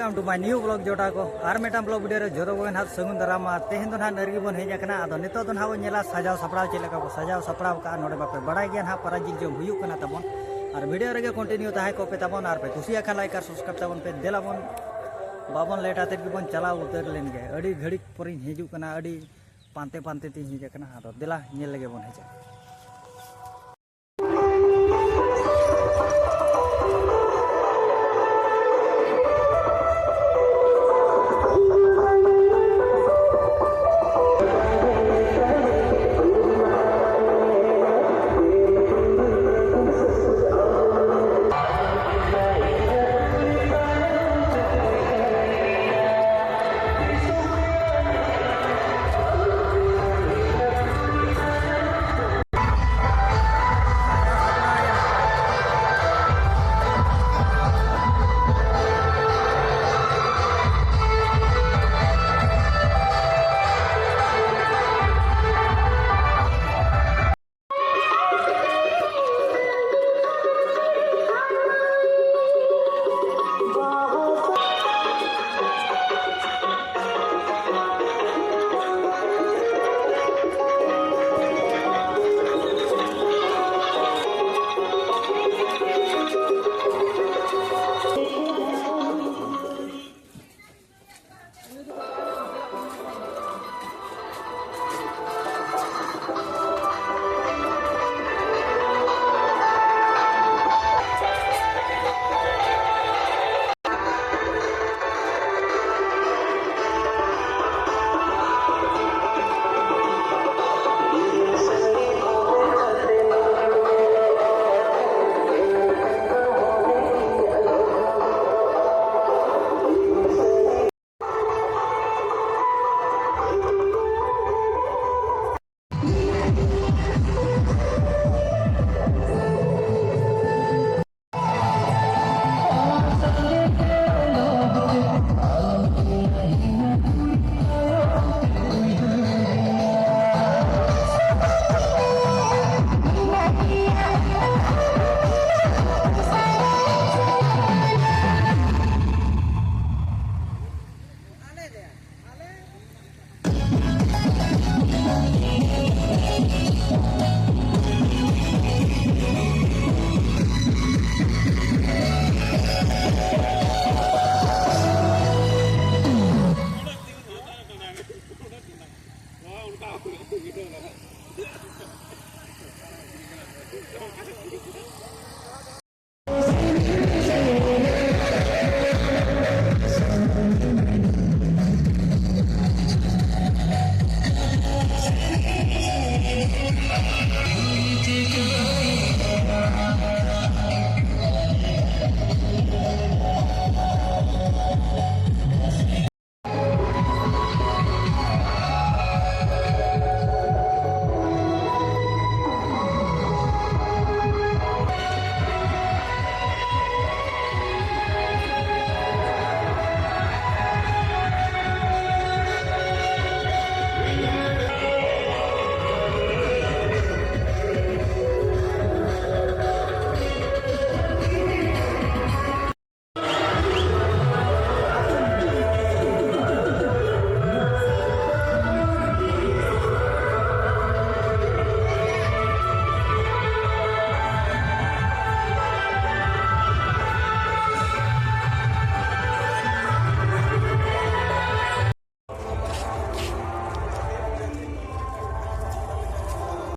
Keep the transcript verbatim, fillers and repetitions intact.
Welcome to my new vlog, ᱡᱚᱴᱟ ᱠᱚ᱾ ᱟᱨ ᱢᱤᱫᱴᱟᱝ vlog video ᱨᱮ ᱡᱚᱛᱚ ᱠᱚᱜᱮ ᱱᱟᱦᱟᱜ ᱥᱟᱹᱜᱩᱱ ᱫᱟᱨᱟᱢ᱾ ᱟᱨ ᱛᱮᱦᱮᱧ ᱫᱚ ᱱᱟᱦᱟᱜ ᱱᱟᱹᱨᱜᱤ ᱵᱚᱱ ᱦᱮᱡ ᱟᱠᱟᱱᱟ᱾ ᱟᱫᱚ ᱱᱤᱛᱚᱜ ᱫᱚ ᱱᱟᱦᱟᱜ ᱵᱚᱱ ᱧᱮᱞᱟ ᱥᱟᱡᱟᱣ ᱥᱟᱯᱲᱟᱣ ᱪᱮᱫ ᱞᱮᱠᱟ ᱠᱚ ᱥᱟᱡᱟᱣ ᱥᱟᱯᱲᱟᱣ ᱠᱟᱜᱼᱟ᱾ ᱱᱚᱰᱮ ᱢᱟᱯᱮ ᱵᱟᱲᱟᱭ ᱜᱮᱭᱟ ᱱᱟᱦᱟᱜ ᱯᱟᱨᱟ ᱡᱤᱞ ᱡᱚᱢ ᱦᱩᱭᱩᱜ ᱠᱟᱱᱟ ᱛᱟᱵᱚᱱ᱾ ᱟᱨ video ᱨᱮᱜᱮ continue ᱛᱟᱦᱮᱸ ᱠᱚᱜ ᱯᱮ ᱛᱟᱵᱚᱱ᱾ ᱟᱨ ᱯᱮ ᱠᱩᱥᱤᱭᱟᱜ ᱠᱷᱟᱱ like ᱟᱨ subscribe ᱛᱟᱵᱚᱱ ᱯᱮ᱾ ᱫᱮᱞᱟ ᱵᱚᱱ, ᱵᱟᱵᱚᱱ late ᱟᱛᱮᱫ ᱜᱮᱵᱚᱱ ᱪᱟᱞᱟᱣ ᱩᱛᱟᱹᱨ ᱞᱮᱱ ᱜᱮ᱾ ᱟᱹᱰᱤ ᱜᱷᱟᱹᱲᱤᱡ ᱯᱚᱨᱮᱧ ᱦᱤᱡᱩᱜ ᱠᱟᱱᱟ, ᱟᱹᱰᱤ ᱯᱟᱱᱛᱮ ᱯᱟᱱᱛᱮ ᱛᱤᱧ ᱦᱮᱡ ᱟᱠᱟᱱᱟ᱾ ᱟᱫᱚ ᱫᱮᱞᱟ ᱧᱮᱞ ᱞᱮᱜᱮ ᱵᱚᱱ ᱦᱮᱡᱟ᱾